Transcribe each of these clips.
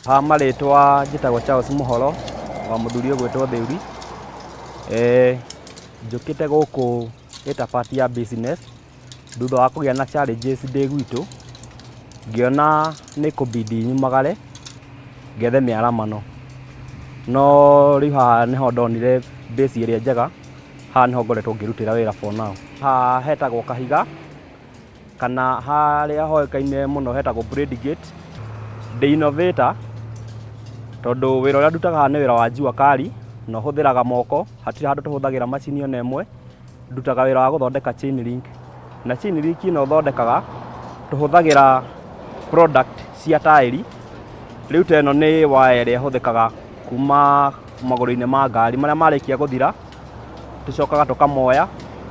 Ha marĩtwa njĩtagwo Charles Mũhoro wa mũthuri ũgwĩtwo Thĩuri. Njũkĩte gũkũ ĩta part ya business thutha wa kũgĩa na challenges ndĩ gwitũ, ngĩona nĩ kũbidi nyumagare ngethe mĩaramano. No rĩu haha nĩho ndonire base ĩrĩa njega, haha nĩho ngoretwo ngĩrutĩra wĩra for now. Haha hetagwo Kahiga kana harĩa hoĩkaine mũno hetagwo Brady Gate. Ndĩ innovator tondũ wĩra ũrĩa ndutaga haha nĩ wĩra wa jua kali na ũhũthĩraga moko, hatirĩ handũ tũhũthagĩra macini ona ĩmwe. Ndutaga wĩra wa gũthondeka chain link, na chain link ĩno thondekaga tũhũthagĩra product cia taĩri. Rĩu ta ĩno nĩ waya ĩrĩa ĩhũthĩkaga kuma magũrũ-inĩ ma ngari marĩa marĩkia gũthira, tũcokaga tũkamoya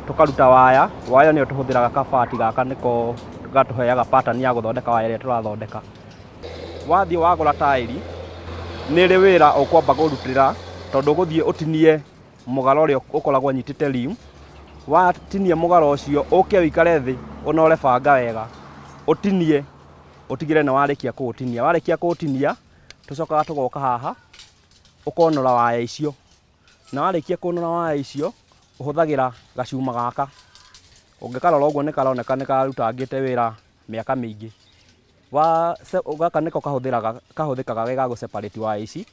tũkaruta waya, waya ĩyo nĩyo tũhũthĩraga kabati gaka nĩko gatũheaga pattern ya gũthondeka waya ĩrĩa tũrathondeka. Wathiĩ wagũra taĩri, nĩ ĩrĩ wĩra ũkwamba kũrutĩra tondũ ũgũthiĩ ũtinie mũgara ũrĩa ũkoragwo ũnyitĩte rim, watinia mũgara ũcio ũke ũikare thĩ ũnore banga wega, ũtinie ũtigĩrĩre nĩ warĩkia kũũtinia. Warĩkia kũũtinia, tũcokaga tũgoka haha ũkonora waya icio, na warĩkia kũnora waya icio, ũhũthagĩra gacuma gaka. Ũngĩkarora ũguo nĩ karoneka nĩ karutangĩte wĩra mĩaka mĩingĩ. Gaka nĩko kahũthĩkaga ge ga gũ separate waya ici,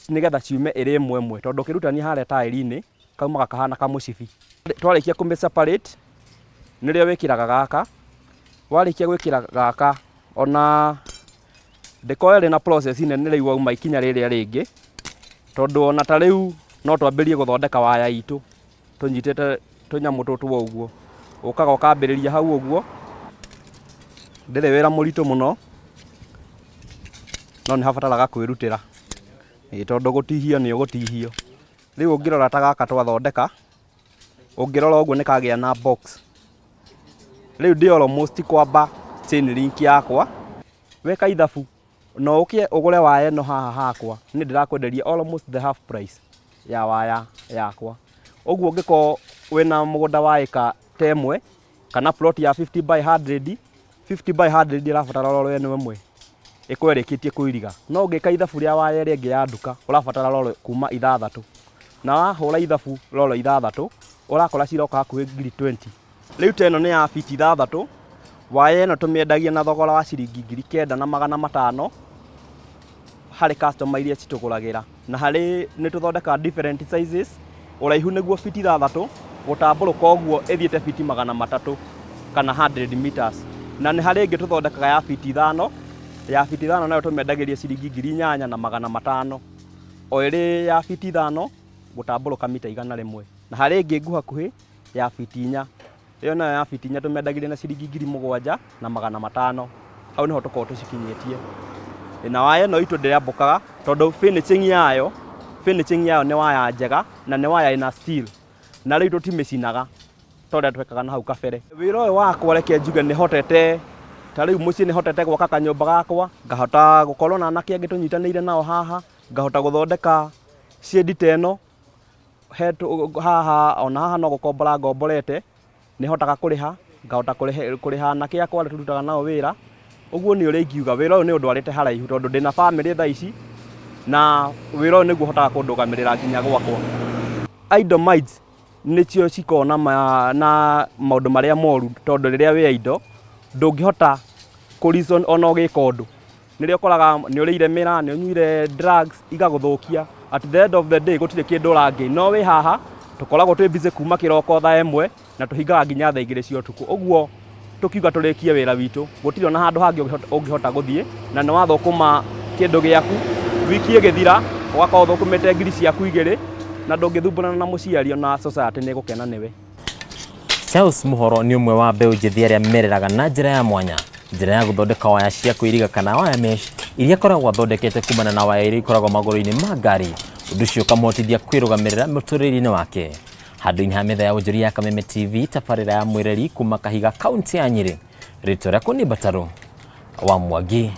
nĩgetha ciume ĩrĩ ĩmwe ĩmwe, tondũ ũkĩrutania harĩa taĩri-inĩ, kaumaga kahana kamũcibi. Twarĩkia kũmĩ separate, nĩrĩo wĩkĩraga gaka, warĩkia gwĩkĩra gaka, ona ndĩkoragwo ĩrĩ na process nene rĩu wauma ikinya rĩrĩa rĩngĩ, tondũ ona ta rĩu no twambĩrĩrie gũthondeka waya itũ tũnyitĩte tũnyamũ tũtũ ũguo. Ũkaga ũkambĩrĩria hau ũguo, ndĩrĩ wĩra mũritũ mũno, no nĩ habataraga kwĩrutĩra, ĩĩ tondũ gũtihio nĩ ũgũtihio. Rĩu ũngĩrora ta gaka twathondeka, ũngĩrora ũguo nĩ kagĩa na box. Rĩu ndĩ almost kwamba chain link yakwa, weka ithabu no ũke ũgũre waya ĩno haha hakwa, niĩ ndĩrakwenderia almost the half price ya waya yakwa. Ũguo ũngĩkorwo wĩna mũgũnda wa ĩka ta ĩmwe kana plot ya 50 by 100, 50 by 100 ĩrabatara roro ĩno ĩmwe ĩkorwo ĩrĩkĩtie kũiriga. No ũngĩka ithabu rĩa waya ĩrĩa ĩngĩ ya nduka ũrabatara roro kuma ithathatũ, na wahũra ithabu roro ithathatũ ũrakora ciroka hakuhĩ ngiri 20. Rĩu ta ĩno nĩ ya biti ithathatũ, waya ĩno tũmĩendagia na thogora wa ciringi 9500 harĩ customer iria citũgũragĩra. Na harĩ nĩ tũthondekaga different sizes, ũraihu nĩguo biti ithathatũ, gũtambũrũka ũguo ĩthiĩte biti 300 kana 100 meters. Na nĩ harĩ ĩngĩ tũthondekaga ya biti ithano, ya biti ithano nayo tũmĩendagĩria ciringi 8500. O ĩrĩ ya biti ithano gũtambũrũka mita 100. Na harĩ ĩngĩ nguhakuhĩ ya biti inya, ĩyo nayo ya biti inya tũmĩendagĩria na ciringi 7500. Hau nĩho tũkoragwo tũcikinyĩtie. Na waya ĩno itũ ndĩambũkaga tondũ finishing yayo, finishing yayo nĩ waya njega na nĩ waya ĩna steel. Na rĩu tũtimĩcinaga ta ũrĩa twekaga na hau kabere. Wĩra ũyũ wakwa reke njuge nĩ hotete, ta rĩu mũciĩ nĩ hotete gwaka kanyũmba gakwa, ngahota gũkorwo na anake angĩ tũnyitanĩire nao haha, ngahota gũthondeka shade ta ĩno, haha ona haha no gũkombora ngomborete, nĩ hotaga kũrĩha, ngahota kũrĩha anake akwa arĩa tũrutaga nao wĩra, ũguo nĩ ũrĩa ingiuga wĩra ũyũ nĩ ũndwarĩte haraihu tondũ ndĩna bamĩrĩ thaa ici, na wĩra ũyũ nĩguo ũhotaga kũndũgamĩrĩra nginya gwakwa. Idle minds nĩcio cikoragwo na maũndũ marĩa moru tondũ rĩrĩa wĩ idle ndũngĩhota kũ reason ona ũgĩka ũndũ. Nĩrĩo ũkoraga nĩ ũrĩire mĩraa, nĩ ũnyuire drugs igagũthũkia, at the end of the day gũtirĩ kĩndũ ũra gain. No wĩ haha tũkoragwo twĩ busy kuma kĩroko thaa ĩmwe na tũhingaga nginya thaa 2 cia ũtukũ. Ũguo tũkiuga tũrĩkie wĩra witũ gũtirĩ ona handũ hangĩ ũngĩhota gũthiĩ, na nĩ wathũkũma kĩndũ gĩaku, wiki ĩgĩthira ũgakorwo ũthũkũmĩte ngiri ciaku igĩrĩ na ndũngĩthumbũrana na mũciari ona society nĩ ĩgũkena nĩwe. Charles Mũhoro nĩ ũmwe wa mbeũ njĩthĩ arĩa mereraga na njĩra ya mwanya njĩra ya gũthondeka waya cia kwĩiriga kana waya mesh iria akoragwo athondekete kumana na waya iria ikoragwo magũrũ-inĩ ma ngari, ũndũ ũcio ũkamũhotithia kwĩrũgamĩrĩra mũtũrĩre-inĩ wake. Handũ-inĩ ha metha ya wonjoria ya Kameme TV, tabarĩra ya mwĩreri kuma Kahiga, kaunti ya Nyĩrĩ, rĩtwa rĩakwa nĩ Mbatarũ wa Mwangi.